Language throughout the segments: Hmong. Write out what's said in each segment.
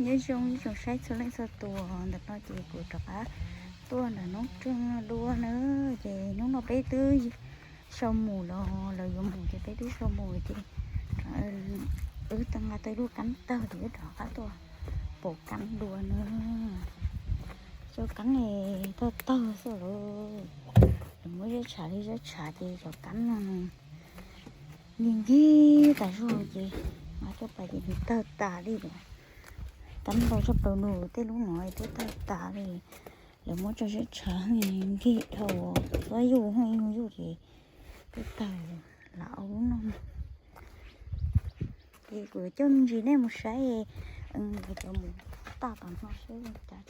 Nyob zoo ib tsoom saib txhua leej txhua tus, ntawm no ces kuv rov qab tuaj ntawm Noob Rooj dua na, ces hnub no peb twb sau mus los lawv yuav mus ces peb twb sau mus ces wb tau nqa tau ib lub kab tawg ces wb rov qab tuaj pom kab dua na. Cov kab es tawg tawg xwb lawm, lawv muab zeb tshav li zeb tshav ces cov kab no nkig nkig tas zog ces mas coj pais ces nws tawg tas li lawm. Kab ntau tshaj plaws nws tej lub no twb tawg tas li, lawv muab tso zeb tshav nkig dhau, txhob yuj heej yuj ces twb tawg lam ua lub no. Ces kuv coj me ntsis nej mus saib, kuv cov mus taj tom no saib zoo cas.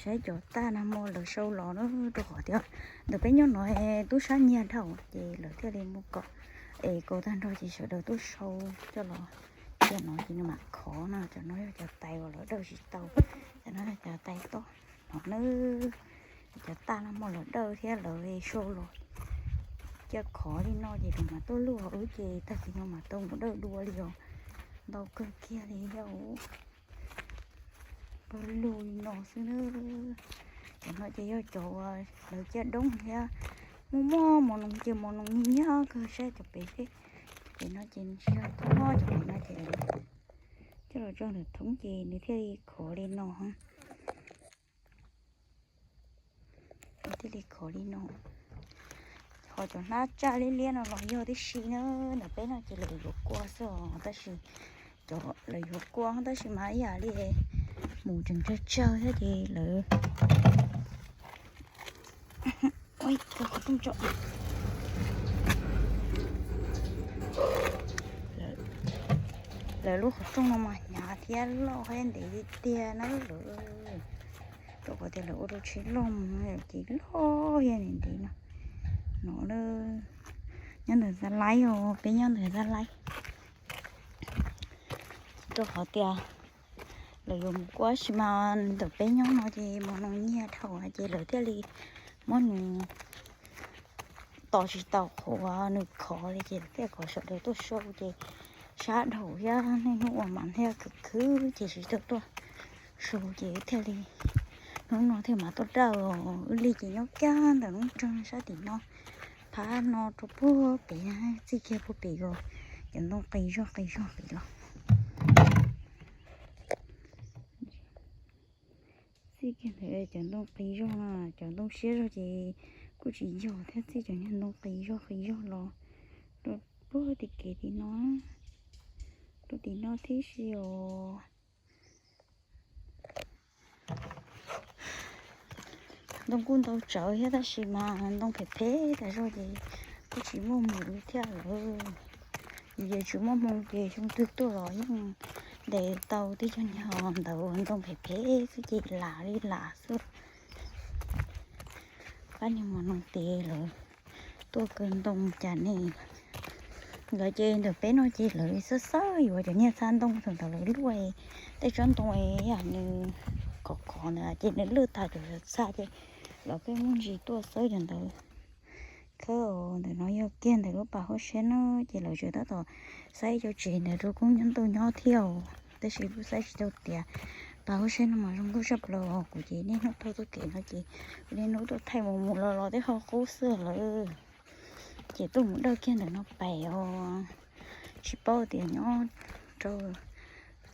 Saib cov taj nag hmo lawv sau los na, rau qhov tias ntawm peb nyob no tub sab nyiag dhau ces lawv thiaj li mus kom es kaus tag nrho ces sawv daws tuaj sau coj los cia no ces nws mam khov no. Cov no yog cov tais uas lawv dawj tsis tau, cov no yog cov tais toj no na. Cov taj nag hmo lawv dawj thiab lawv sau los cia khov li no ces lawv mam tuaj luaj wb ces tag kis no mam tau mus dawj dua li os. Ntau kawg kiag li thiab. Pawg lug li no xwb na. Cov no ces yog cov uas lawv cia doob thiab muaj muaj mos noos ces mos noos nyiag kawg, saib cov pem seb. Cov pem no ces nws tsis yog thoob, cov pem no ces coj los tso ntawm thoob ces nws thiaj li khov li no. Nws thiaj li khov li no. Ho cov hnab tsaj liab liab no los yog tib si na, ntawm peb no ces lawv yuav kua xwb os, tab sis cov lawv yuav kua tab sis mas ib yam li mus tseem tsawg tsawg thiab ces lawv, ua qhov rooj tso. Lawv lub qhov rooj no mas hnyav thiab loj thiab ntev tiag tiag na lawm. Rau qhov tias lawv ua rau tsheb loj mus ces loj thiab ntev ntev no. No na, nyob ntawm Xas Laib os, peb nyob ntawm Xas Laib. Rau qhov tias lawv yuav mus kua tab sis mas ntawm peb nyob no ces mos noos nyiag dhau ces lawv thiaj li muab nws tos tsis tau qhuav nws khov li ces lawv thiaj kom sawv daws tuaj sau ces sab dhau thiab niaj hnub ua mas thiaj khwv khwv ces tsis tau tuaj sau ces thiaj li hnub no thiaj mam tuaj dawj. Wb li ces nyob kiag ntawm lub nroog sab tim no, phab no rau puag pem, txij kiag puag pem os, cov ntoo qis zog qis zog pem los. Txij kiag ntawd cov ntoo qis zog no, cov ntoo siab zog ces kuj tsis yog thiab, txij cov niag ntoo qis zog qis zog los rau puag tim kev tim no, rau tim no tib si os. Ntoo kuj ntau tsawv thiab tab sis mas ntoo phem phem tas zog ces kuj tsis muaj mus li thiab lawm. Yus ces tsis muaj hmoo ces xyoo twg tuaj los yeej ntes tau tib co niag ntawd ntoo phem phem xwb ces lam li lam xwb. Pab niag mos noos tes lawv tuaj kaw ntoo cas ne. Lawv ces ntawm peb no ces lawv xawb xawb yuav cov niag txha ntoo thaum ntawd lawv luaj, tej tsob ntoo yam nws khov khov ntawd ces nws lwj tag cov txha ces lawv pheej muaj ntsis tuaj xawb cov ntawd. Khawb ntawm no yog kiag ntawm lub pas huab siab no ces lawv tseem tab tom xaib cov tsev ntawd rau koob nyob ntau nyob thiab os, tab sis kuj xaib tsis tau tias pas huab siab no mas zoo nkauj tshaj plaws os. Kuv ces niaj hnub taug txoj kev no ces kuv niaj hnub tuaj thaij mus mus los los tej ho qub xwb lawm. Ces tuaj mus dawj kiag ntawm no pem os, tsis paub tias nyob rau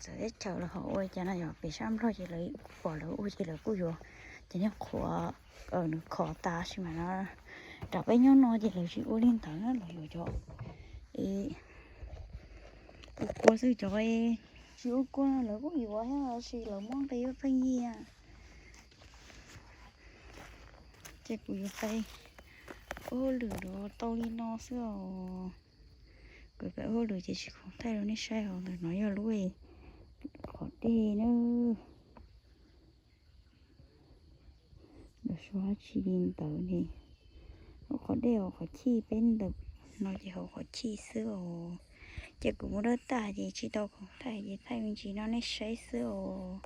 txawv teb chaws los ho ua cas no yog pem sab Nplog ces lawv pom lawv ua ces lawv kuj yuav ces niag qhuav nws khov tas sis mas no rau peb nyob no ces lawv tsis ua li ntawd na, lawv yuav cov ua kua xwb, cov tsis ua kua no lawv kuj yuav thiab tab sis lawv muab nqi pheej yig. Ces kuv yuav pais ua hauj lwm los tau li no xwb os. Kuv pais ua hauj lwm ces tsis khoom thaij rau nej saib os. Ntawm no yog lub qhov dej na. Lawv sau dab tsi li ntawd ne. Lub qhov dej os, qhov chij peb ntawm no ces hauv qhov chij xwb os. Ces kuv mus dawj tag ces tsis tau khoom thaij ces thaij me ntsis no nej saib xwb os.